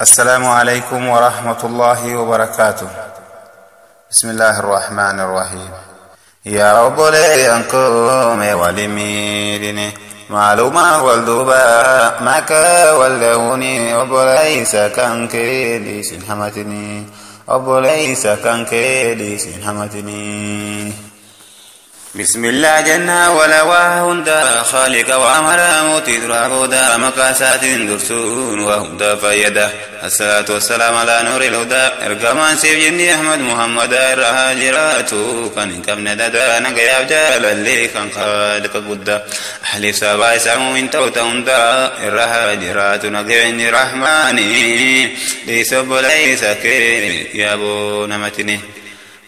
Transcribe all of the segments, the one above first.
السلام عليكم ورحمة الله وبركاته. بسم الله الرحمن الرحيم. يا رب لينكم ولميدني معلومة والدوبة معك واللوني وبليس كان كيدي سنحمتني وبليس كان كيدي سنحمتني. بسم الله جنة ولا وهندا خالق وأمر موتي درابودا مقاسات درسون وهدى فيدا. الصلاة والسلام على نور الهدى ارقمان سيف جني أحمد محمد الرهاجرات كان كم نددا نقيا جال اللي كان خالق قدا أحلف سبع سمو من توتا الرهاجرات نقيا رحماني ليس ليس كي يا بو نمتني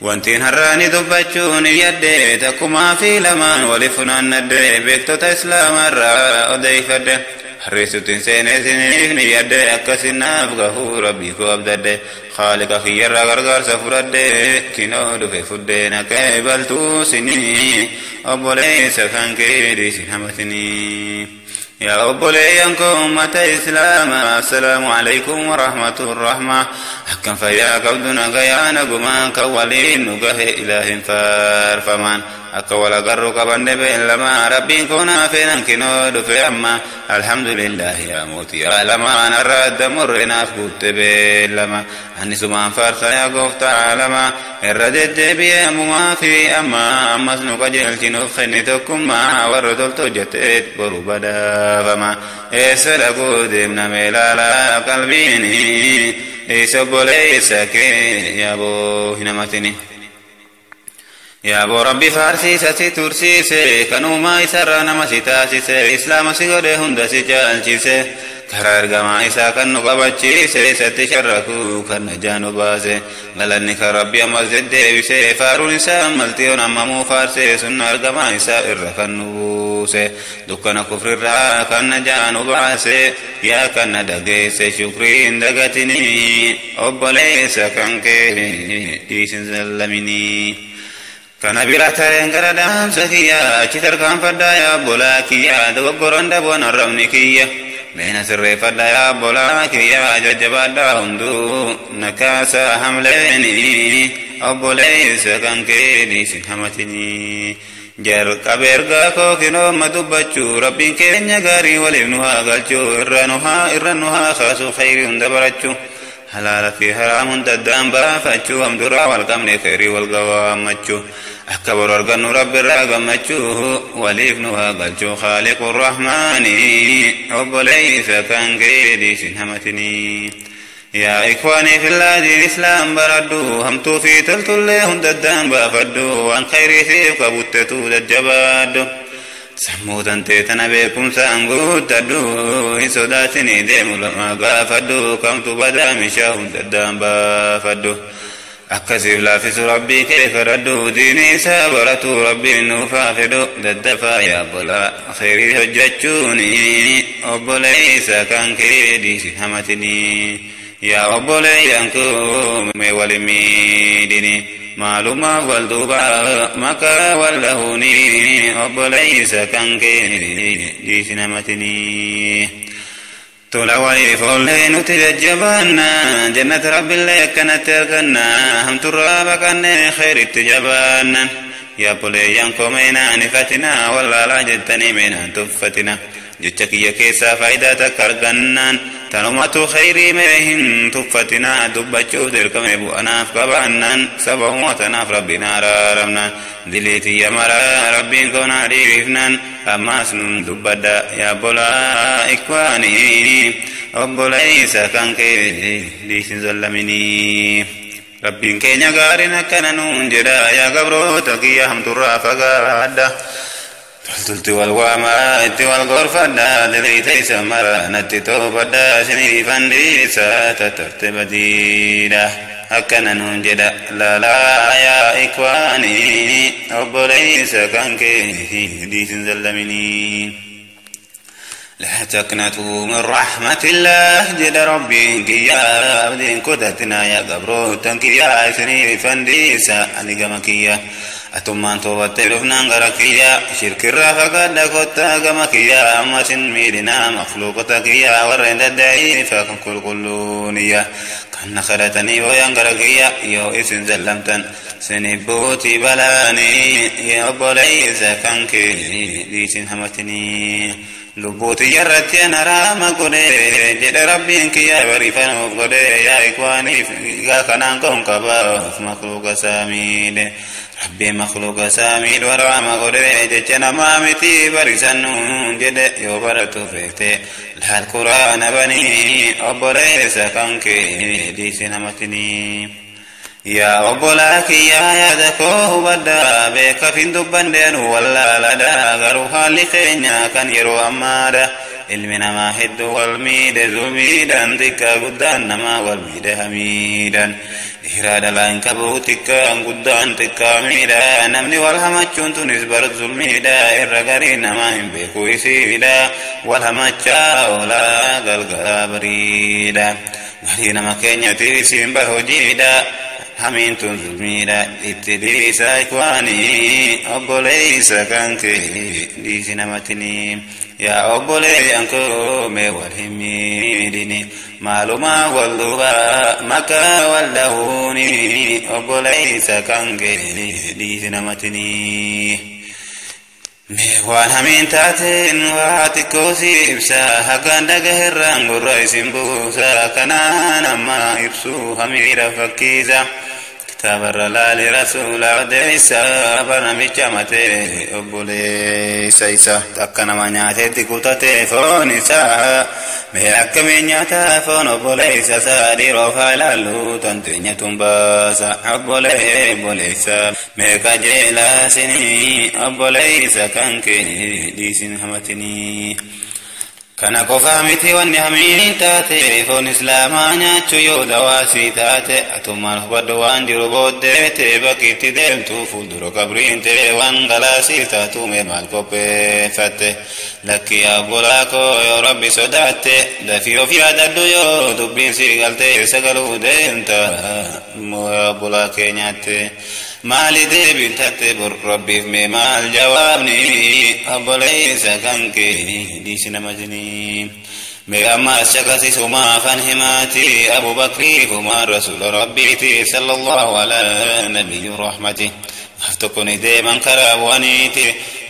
وانتين هراني دبچون يدي تكما في لمان ولفنان ندي بيكتو اسلام الرا اوديفد حريستين سيني يدي اكسنا بغفور ربي كو ابدد خالق خير غرغر سفرد كينو دف فدنا كبلتو سني ابولي سفن كيدي سنمتني يا أبولي أنكم أمة إسلام. السلام عليكم ورحمة الرحمة. حكم فيا قبضنا غيانا قمان كوالين نقه إله فارفمان أكوال قرق بند لما ربي كنا فينا كنود في أما الحمد لله يا موتي لما نرد مرنا فقلت بلما أني سمان فارسا يا قفت عالما الردد بي ما في أما أما سنك جلت نفخنتكم ما وردلت جتت بربدا فما إسلقوا دمنا ملالا قلبيني إسب ليس كي يا أبو هنمتني يا أبو ربي فارسي سسي ترسيسي كانوا ما يسرنا ما ستاسيسي إسلام سيغده هندسي جالشيسي كرار جما إسا كنو قبتشيسي ستشركو كن جانو باسي غلني كربي مسجد ديبسي فارون إسا ملتيون أمامو فارسي سنار جما إسا إرخنوسي دكنا كفر الرا كن جانو باسي يا كن دقيسي شكرين دقتني أبليس كنكي ديسن زلمني كان بيرتين كردام سكيا أشتر كان فدايا بولاكيا دوغورن دبون الرمنيكيا بين سر فدايا بولاكيا ججبادا هندو نكاسا حمليني أبوليس كان كيدي سحمتني جر كبير كوكينو مدبچو ربين كينيا غاري ولبنها غلچو إرنها إرنها خاسو خير دبرچو حلال في حرام تدام بافتشو أمدرا والقمن خيري والقوامتشو أكبر أرقن رب الرقمتشو وليفنها قلتشو خالق الرحمن حب ليس كان قيدي سنهمتني يا إخواني في الله الإسلام بردو همتو في تلتلهم تدام بافدو وان خيري سيف قبوتتو دجبادو سموتن تيتنا بكم سانغوتدو سوداتني ديمو لما غافدو كم تبدا مشاهم تدام بافدو أكسف لافس ربي كيف ردو ديني سابرتو ربي نفافدو ددفا يا بلا خيري حجتشوني أبوليس كان كيدي سحمتني يا أبولي أنكم ولميدني معلومة والدوبة مكا واللهوني أبوليس كان كيدي سحمتني تولوي فولين تجبنا جنة رب الله كانت تركنا هم تراب كان خير تجبنا يا بولي ينكمنا نفتنا ولا لا جتني من تفتنا جتك يا كيسا فايدة تكرغنان تنمت خيري مهن تفتنا دبچو دركم ابو انا فبانن سبه وتنا ربنا رارمنا دليتي يا مرا ربي كنا ريفنان اما سن دبدا يا بولا اخواني ابو ليس كان كي ليس زلمني ربي كينيا غارنا كنن جدا يا غبرو تقيا هم ترا فغادا تلت والواما ات والغرفة دليتي سمرا نتي توبدا سني فنديسا تترتبديدا هكنا ننجد لا لا يا إخواني أبوليس كان كي ديس زلمني لا تقنطوا من رحمة الله جد ربي يا عبد كتتنا يا قبرو تنكي يا سني فنديسا أني قمكيا Atummaan toobattee dhufnaan gara kiyyaa shirkirraa fagaadha kottaa gama kiyyaa ammasin miidhinaa makluuqota kiyyaa warreen dadda'iifa kan qulqulluuniyya kan na kadhatanii booyan gara kiyya yoo isin zallamtan sinibbuutii balaanii obboleeysa kan kee dhiisin hamatinii lubbuuti jarratti an haraama godhe jedhe rabbiin kiyya bariifanuuf godhe yaa ikwaaniif gaa kanaan kon qabaaf makluuqa saamiidhe rabbiin makluuqa saamiidhu haraama godhe jecha namaa miti barisannuun jedhe yoo baratu feete laal quraana banii obboleessa kan kee dhiisi namatinii. Yaa obbolaa kiyyaa yaada koo hubadhaa beekaaf hin dubbanneen wallaaladha garuu haalli keenya kan yeroo ammaadha ilmi namaa hedduu wal miidhe zulmiidhaan xiqqaa guddaan namaa wal miidhe hamiidhaan dhiiraa dhalaa hin qabu xiqqaan guddaan xiqqaa miidha namni wal hamachuun tunis bar zulmiidha irra garii namaa hin beeku isiidha wal hamachaa oolaa galgalaa bariidha garii nama keenyatiif isiin bar hojiidha hamiin tun zulmiidha itti dhiisa ikwaanii obboleeysa kan kee dhiisi namatinii yaa obboleeyyan koo mee wal hin miidhini maalumaa wal duuba maqaa wal dhahuuni obboleeysa kan kee dhiisi namatinii. Mee waan hamiin taateen waa xiqqoo si ibsa hagaan dhagaherraan gurra isin buusa kanaan amma ibsu hamiidha fakkiisa kitaabarra laali rasuula odeessa barnamicha matee obboleessa isa akka nama nyaatetti kutate foon isaa mee akkamiin nyaata foon obboleessa isaa dhiiroo faa ilaallu tanteenya tumbaasa obboleessa mee qajeelaa sinii obboleessa kan kee dhiisin hamatinii. Kana qofaa miti wanni hamiin taate foon islaamaa nyaachuu yoo dawaasii taate atummaan hubadhu waan jiru booddeete bakki deemtu fuuldura qabriin ta'e waan galaasii taatu mee maal qopheeffatte lakki obbolaa koo yoo rabbi sodaatte dafii of yaadadhu yoo dubbiin sii galtee sagaluu deemta immoo obbolaa kee nyaatte. Maali deebiin taate bor rabbiif mee maal jawaabni obboleessa kan kee dhiisi nama jinii. Mee ammas caqasisumaa afaan himaati Abubakriif Umar rasuula rabbiiti sallallahu alaa nabiyyu rahmati. Gaaf tokko ni deeman karaa bu'aniiti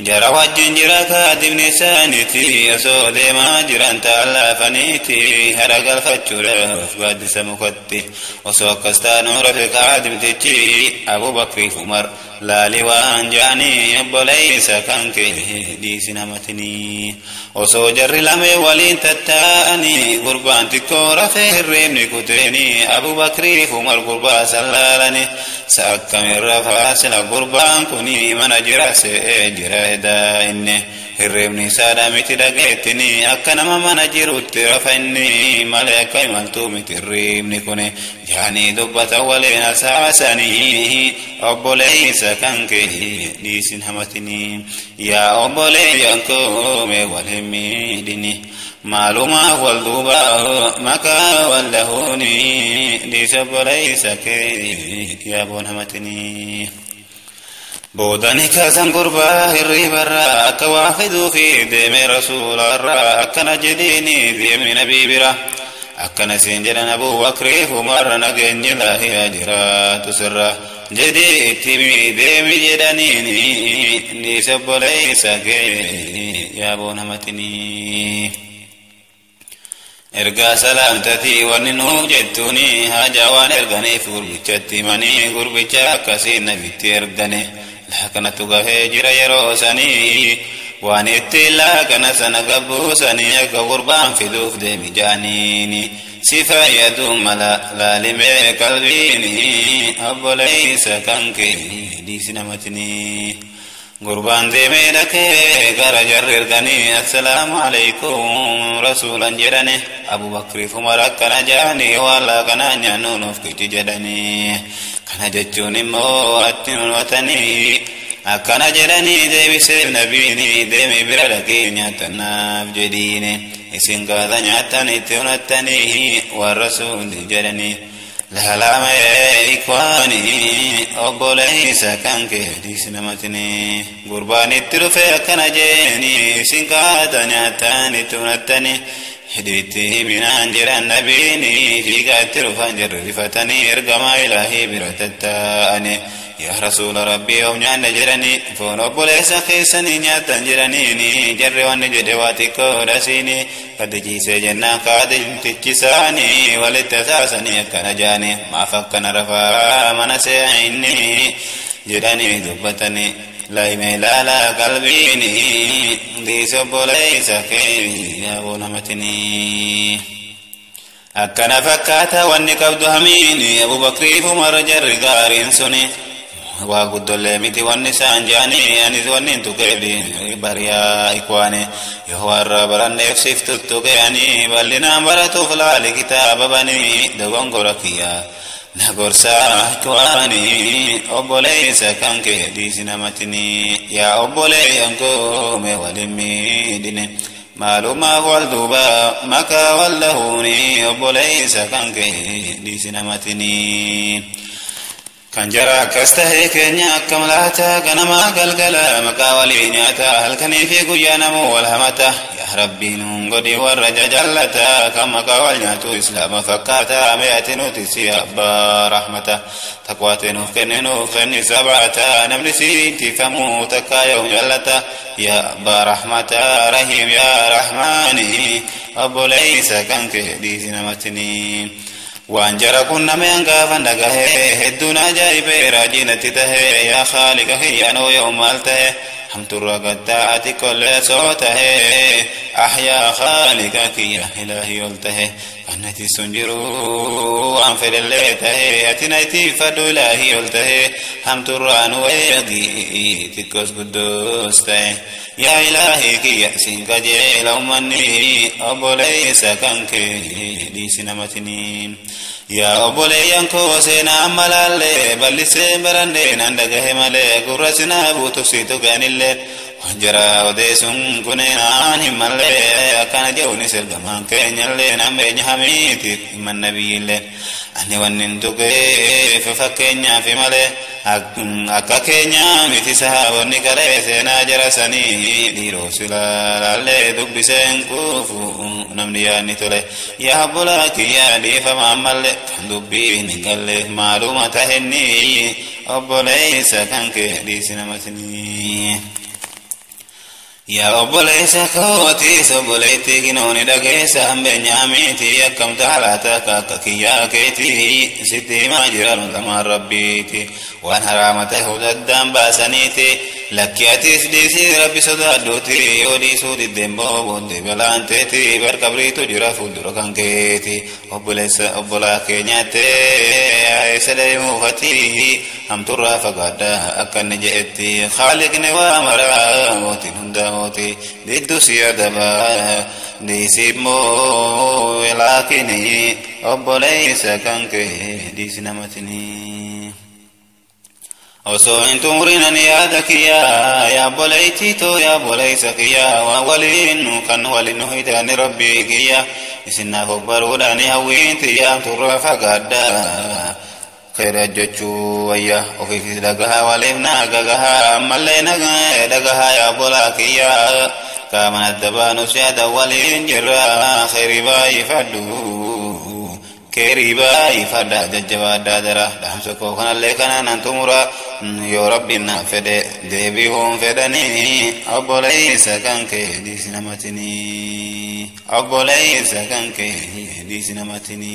jara wajjin jira kaadibni isaaniiti osoo deemaa jiran taalaafaniiti hara galfachuudhaaf gaaddisa mukatti osoo akkas taanuu rafe kaadibtichi Abubakriif Umar laali waan jaanii obboleessa kan kee dhiisi namatinii osoo jarri lamee waliin tattaa'anii gurbaan xiqqoo rafee hirreebni kuteenii Abubakriif Umar gurbaa sallaalanii sa akkamirra faasila gurbaan kuni mana jira se'ee jira edaa inni hirreebni isaadha miti dhageettini akka nama mana jirutti rafa inni malee akka imaltuu miti hirreebni kuni jaanii dubbata waliin hasaasanii obboleessa kan kee dhiisin hamatinii yaa obboleeyyan koo mee wal hin miidhini maalumaaf wal duuba maqaa wal dhahuuni dhiisa obboleessa kee yaa boon hamatinii. Boodani kaasan gurbaa hirribarraa akka waa fiduu fi deeme rasuularraa akkana jedhiini deemi nabii bira akkana siin jedhan Abubakriif Umar nageenyi laahiyaa jiraatu sirra jedhii itti deemi jedhaniini dhiisa obboleessa kee yaa boon hamatinii. Ergaa salaamtatii wanni nuuf jettuuni haajaa waan erganiif gurbichatti himanii gurbicha akkasii nabitti ergane laakanatu gahee jira yeroo sanii waan itti laakana sana gabbuusanii akka gurbaan fiduuf deemi jaaniini si fayyadu mala laalimee qalbiini obboleessa kan kee dhiisi namatinii. Gurbaan deemee dhaqee gara jarri erganii assalaamu alaikum rasuulan jedhani Abubakriif Umar akkana jaanii waan laakanaa nyaannu nuuf kichi jedhanii kana jechuun immoo atti nunwatanii akkana jedhanii deebiseef nabiini deemee bira dhaqee nyaatanaaf jedhiini isin gaata nyaattan itti unattanii waan rasuulli jedhanii. Laalame ikwaani obboleessa kan kee dhiisi namatini gurbaan itti dhufe akkana jeeni isin kaata nyaatani tunattani hidhiitti minaan jedhan nabiini fiigaatti dhufan jarri rifatanii ergamaa ilaahii bira tatta'ani yaa rasuula rabbii of nyaanna jedhani foon obboleessa keessanii nyaattan jedhaniini jarri wanni jedhe waa xiqqoodha siini gadi ciisee jennaan kaadimtichisaanii walitti asaasanii akkana jaani maaf akkana rafaa mana se'inni jedhanii dubbatanii laayime ilaalaa qalbiini dhiisi obboleessa kee yaa namatini. Akkana fakkaata wanni qabdu hamiini Abubakriif Umar jarri gaariin suni waa guddollee miti wanni isaan jaanii anis wanni hin tuqeef bariyaa ikwaane yoo warra baranneef siif tuttuqeanii bal'inaan baratuuf laali kitaaba banii dogongora kiyyaa na gorsaa ikwaani obboleessa kan kee dhiisi namatini yaa obboleeyyan koome walin miidhine maalumaaf wal duuba makaa wal dhahuuni obboleessa kan kee dhiisi namatini. Kan jara akkas tahee keenya akkam laata ganamaa galgala maqaa walii nyaata halkanii fi guyyaa namuu wal hamata yaa rabbii nuun godhi warra jajallata kan maqaa wal nyaatu islaama fakkaata mi'ati nuti si abbaa rahmata taqwaate nuuf kenni nuuf kenni sabaata namni si intifamuu takkaa yoo jallata yaa abbaa rahmata rahiim yaa rahmaani obboleessa kan kee dhiisi namatini. Waan jara kun nama hangaafan dhagahee hedduun ajaa'ibee raajii natti tahee yaa khaaliqa kiyyaanoo yoo maal tahe hamturra gattaa'ati kollee soo tahee ahyaa khaaliqa kiyya ilaahii ol tahe kannati sun jiru waan fedhellee tahee ati na ittiifadhu ilaahii ol tahee hamturraa nu eegi xiqqoos guddoos tahe yaa ilaahii kiyya siin qajeela ummanni obboleessa kan kee dhiisi namatini. Yaa obboleeyyan koo seenaa amma laallee bal'isee barannee nan dhagahe malee gurra sinaa buutuuf si tuqanillee waan jara odeessuun kuneenaan hin mallee akkana jehuunis ergamaan keenyallee nan beenya hamiiti himan nabiyyiillee ani wanni hin tuqeef fakkeenyaaf malee akka keenyaa miti sahaabonni qalee seenaa jara sanii dhiiroo silaalaallee dubbiseen kuufu namni yaadni tole yaa obbolaa kiyyaa dhiifama ammallee kan dubbiin hin galle maaluma tahenni obboleessa kan kee dhiisi namatini. Yaa obboleessa kootiis obboleettii kinooni dhageessa hambeenyaa miti akkam taalaata akka kiyyaa keetii sitti himaa jiran lamaan rabbiiti waan haraama ta'e addaan baasaniiti lakki atis dhiisii rabbi sodaadhuuti yoo dhiisuu diddeen booddee balaan teeti barqabriitu jira fuuldura kan keeti obboleessa obbolaa kee nyaattee eessa deemuufati hamturraa fagaadha akka inni je'etti khaaliqni waa maraa mootiin hundaa mootii diddu si adabaa dhiisi immoo laakini obboleessa kan kee dhiisi namatini. Osoo hin xumurinan yaada kiyyaa yaa obboleettii too yaa obboleessa kiyyaa waan waliin nu kan waliin nu hidhaani rabbii kiyyaa isin naaf obbaruudhaan hawwiin tiyyaa turraa fagaadhaa. Khayra jechuu wayya ofiifis dhagahaa waliif naa gagahaa ammallee dhagahaa yaa obbolaa kiyyaa qaaman adda baanus yaada waliin jirra khayri baay'ifadhu keerii baay'ifadha jajjabaadhaa dara dhaamsa koo kanallee kanaanan xumura yoo rabbiin naaf fedhe deebi'uun fedhanii obboleessa kan kee dhiisi namatini obboleessa kan kee dhiisi namatini.